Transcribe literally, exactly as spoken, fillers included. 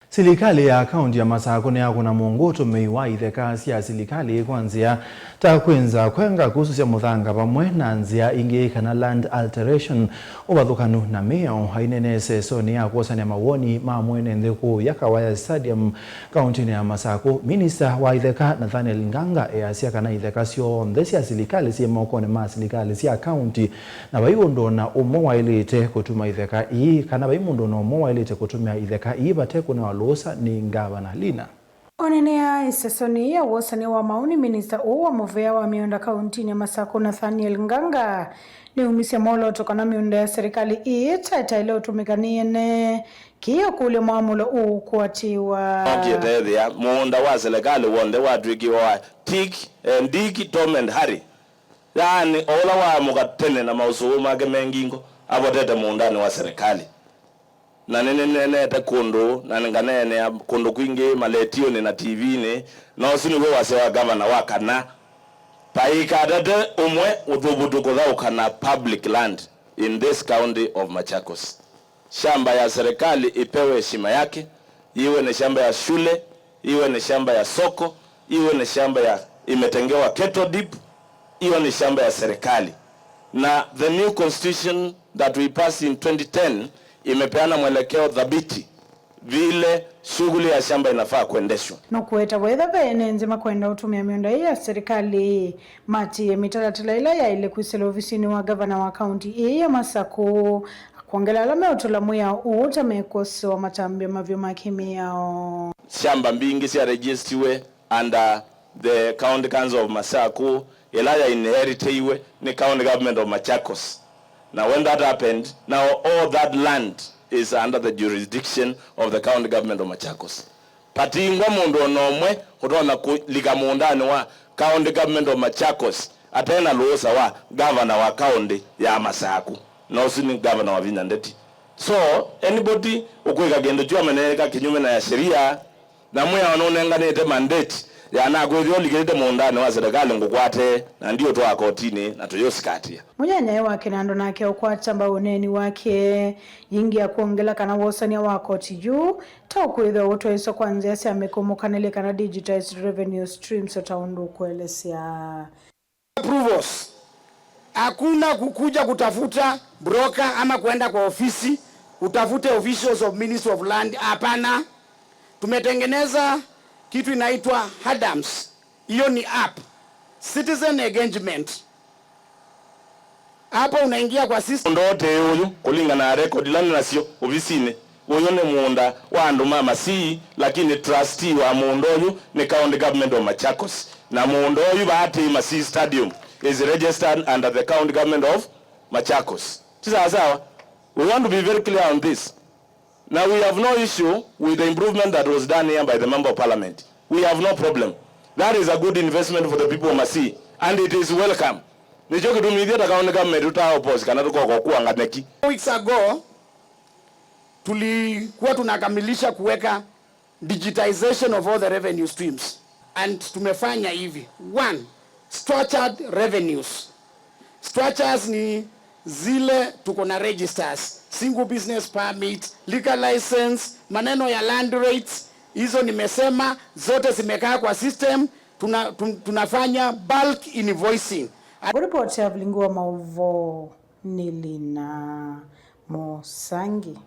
Silikalĩ ya kaunti ya Masakũ nĩyakũna mũngũ ũtũmĩi wa itheka sya silikalĩ kwa nzĩa ta kwĩnza, kwenga, kusũsya mũthanga vamwe na nzĩa ingĩ kana land alteration, ũvathũkanu na mĩao. Aineena ĩsesonĩ ya kwosany'a mawoni ma mwene nthĩ kũu Yakawaya Stadium kauntinĩ ya Masakũ, minista wa itheka Nathaniel Nganga easya kana itheka syonthe sya silikalĩ syĩ mokonĩ ma silikalĩ sya kaunti, na vai ũndũ o na ũmwe waĩlĩte kũtuma itheka ii, kana vai mũndũ o na ũmwe waĩlĩte kũtũmĩa itheka ii vate kũnewa lũũsa nĩ Ngavana Lina. Onenea ĩsesonĩ ya wosany'a wa maoni, minista ũũ wa mũvea wa mĩũnda kauntinĩ ya Masakũ, Nathaniel Nganga, nĩumisye mwolooto kana mĩũnda ya serikali ĩĩ ta ĩtaĩle ũtũmĩka nĩ ene, kĩĩ ũkũlya mwamũlo ũũ ũkwatĩwa. Okie tethĩa mũũnda wa serikali w'onthe watw'ĩkiwe wa tick and Dick, Tom and Harry. Yaani, o ũla waamũka tene na maũsũvũ make me ngingo, avotete mũũndanĩ wa serikali. Na nĩnĩneenete kũndũ, na nganeenea kũndũ kwingĩ, maletionĩ na T V-nĩ, na ũsu nĩw'o wasya wa gavana wa kana, vaikatate ũmwe ũthuvutu kũthaũka na public land in this county of Machakos. Shamba ya serikali ipewe heshima yake, iwe ni shamba ya shule, iwe ni shamba ya soko, iwe ni shamba ya imetengewa cattle dip, hiyo ni shamba ya serikali. Na the new constitution that we passed in twenty ten imepeana mwelekeo thabiti vile shughuli ya shamba inafaa kuendeshwa. Nũkũweta wetha ve ene nthĩ makwenda ũtũmĩa mĩũnda ĩĩ ya serikali, matiĩe mĩtalatala ĩla yaĩle kwĩsĩla ovisinĩ wa gavana wa kaunti ĩĩ ya Masakũ, akwongela ala meũtũla mwĩao ũũ ta mekwosewa matambya mavyũ ma kĩmĩao. Shamba mbingĩ sya registiwe under the County Council of Masakũ, ĩla ya inheritĩiwe nĩ County Government of Machakos. Na when that happened, now all that land is under the jurisdiction of the County Government of Machakos. Patingwa mũndũ o na ũmwe ũtonya kũlika mũũndanĩ wa County Government of Machakos ate na lũũsa wa gavana wa kaũntĩ ya Masakũ, na ũsu nĩ gavana Wavinya Ndeti. So, anybody ũkwĩka kĩndũ kyu ameneeka kĩnyume na ya sheria, na mwĩao nũnenganĩte mandate ya nakwĩthĩwa ũlikĩlĩte mũũndanĩ wa serikali ngũkwate, na ndiũtwaa kotinĩ na tũyũsikatĩa. Mũnyanyae wa Kĩnandũ nake ũkwata mbau ũneeni wake, yĩngĩ ya kwongela kana wosany'a wa koti yu ta ũkwĩthĩwa ũtwaĩswa kwa nzĩa sya mĩkũmũkanĩlye kana digitized revenue streams o ta ũndũ ũkũelesya. Approvals. Hakuna kukuja kutafuta broker ama kwenda kwa ofisi utafute officials of Ministry of Land. Hapana. Tumetengeneza kitu inaitwa HADAMS. Hiyo ni app. Citizen engagement. Hapo unaingia kwa system. Mũũnda ũte ũyũ, kũlingana na record ila nĩ nasyo ovisinĩ, ũyũ nĩ mũũnda wa andũ ma Masii, lakini trustee wa mũũnda ũyũ nĩ County Government of Machakos. Na mũũnda ũyũ vaa tĩ Masii Stadium is registered under the County Government of Machakos. Si sawa sawa? We want to be very clear on this. Now we have no issue with the improvement that was done here by the Member of Parliament. We have no problem. That is a good investment for the people of Masii, and it is welcome. Nĩkyo kĩtumi ithyĩ ta county government tũta oppose kana tũkoka kũanga nyeki. Weeks ago, tulikuwa tunakamilisha kuweka digitization of all the revenue streams. And tumefanya hivi. One, structured revenues. Structures ni zile tuko na registers, single business permit, liquor license, maneno ya land rates, hizo nimesema, zote zimekaa kwa system, tuna, tun-, tunafanya bulk invoicing. Kũripoti ya Vilingi wa Maũvoo nĩ Lina Mũsangi.